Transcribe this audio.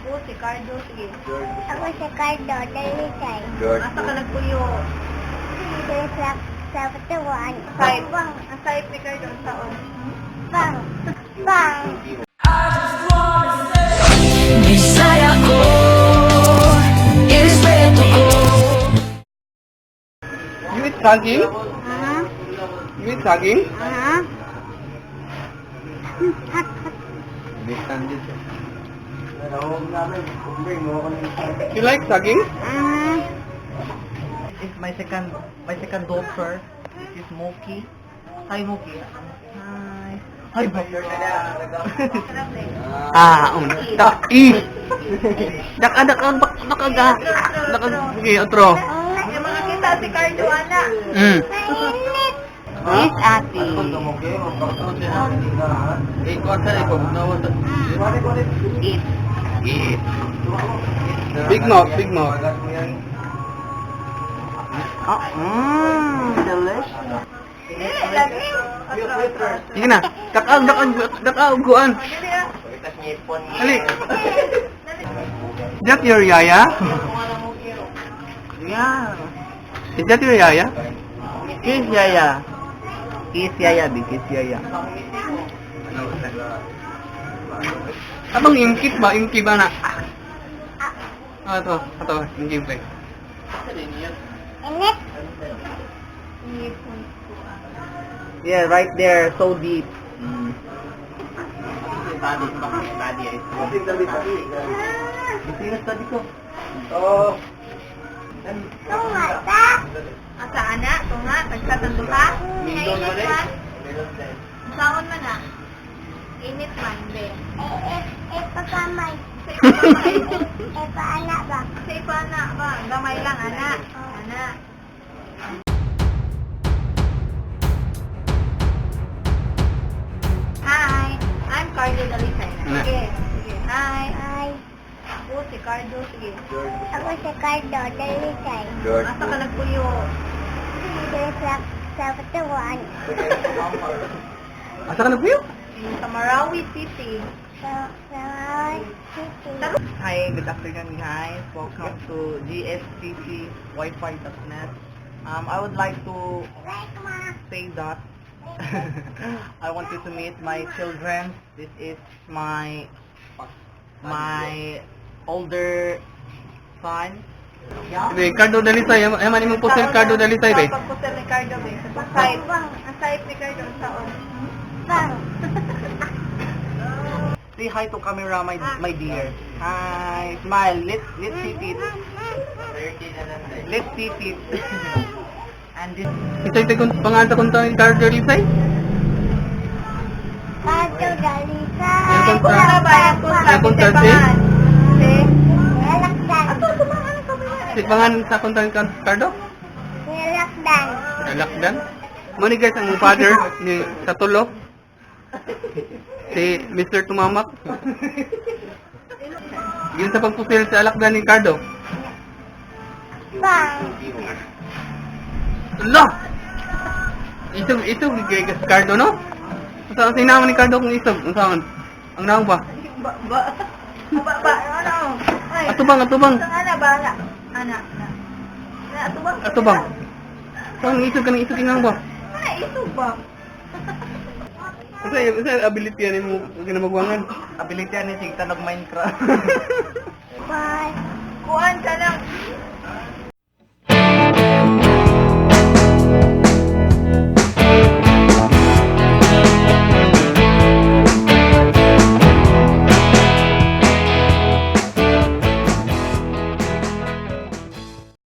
Ako si Cardo, sige. Ako si Cardo, Dalisay. George. Asa ka nagpuyo? Sa Patuan. Sahip. Ang sahip ni Cardo, ang taon. Bang! Bang! Bisaya ko, irespeto ko. You eat saging? Uh-huh. You eat saging? Uh-huh. Hot, hot. You like saging? Uh-huh. This is my second daughter. This is Moki. Hi, Moki. Hi. Hi, ba? Ah, ta i. Daka daka bak daka ga. Daka, sige, otro. Yung mga kita si Cardo, ana. Mainit! This ate. Eat. Eat. Big mouth, big mouth. Oh, delicious. Dili, lagi. Otro, otro. Sige na. Daka daka daka uguan. Dili, ah. Hali. Is that your yaya? Yeah. Is that your yaya? Kiss Yaya. Kiss Yaya, big kiss Yaya. Abang imkit ba? Imki ba na? Ah, ato, ato, imki ba? Init! Ngipon ko, ah. Yeah, right there, so deep. Study ko. Oh. Tungata! Asa, ana? Tunga? Tagsa, duha? Init man? Saon man, ah? Init man, be. Eh, eh, eh, pakamay. Sa ipa, Eh, paana ba? sa ipa na ba? Gamay lang, ana. Ana. Hi, I'm Cardo Dalisay. Ana. Sige, sige. Hi. Hi. Ako si Cardo, sige. Ako si Cardo, Dalisay. George. Asa ka nagpuyo? Sa Patuan. Asa ka nagpuyo? Sa Marawi City. Sa City. Hi, good afternoon, guys. Welcome to GSTCWiFi.net. I would like to Like ma. say that I want you to meet my children. This is my older son. Yeah. Ricardo Dalisay, ay man imong poster Ricardo Dalisay be. Pagpuser ni Cardo, be. Sa sahip. Ang sahip ni Cardo, ang taon. Bang! Say hi to camera, my dear. Hi. Smile. Let's see teeth. Let's see teeth. And this Isay tay kun pangalan sa kunta ni Ricardo Dalisay? Cardo, Dalisay. Yung kontra. Kunta ba? Yung kunta. Yung kunta, Bisay pangan. Si? Nalakdan. Ato, tumangan ang kamera. Si pangalan sa kunta ni Ricardo? Nalakdan. Nalakdan. Mo ni guys ang father ni sa tulo. Si Mr. Tumamak. Yun sa pagpusil sa alakdan ni Ricardo. Bang! Ala! Isog, isog, kay Ricardo, no? Sa sinama ni Ricardo kung isog, ang saan? Ang naong ba? Ba, ba. Ba, ba, ano? Ay. Atubang, atubang. Ang ana ba? Ana. Ana. Ana. Ana, atubang. Atubang. Saan isog ka ng isog inang ba? Ana, isog ba? Kasi sa ability yan mo ginamagwangan. ability ani sig tanog Minecraft. Bye. Kuan ka lang.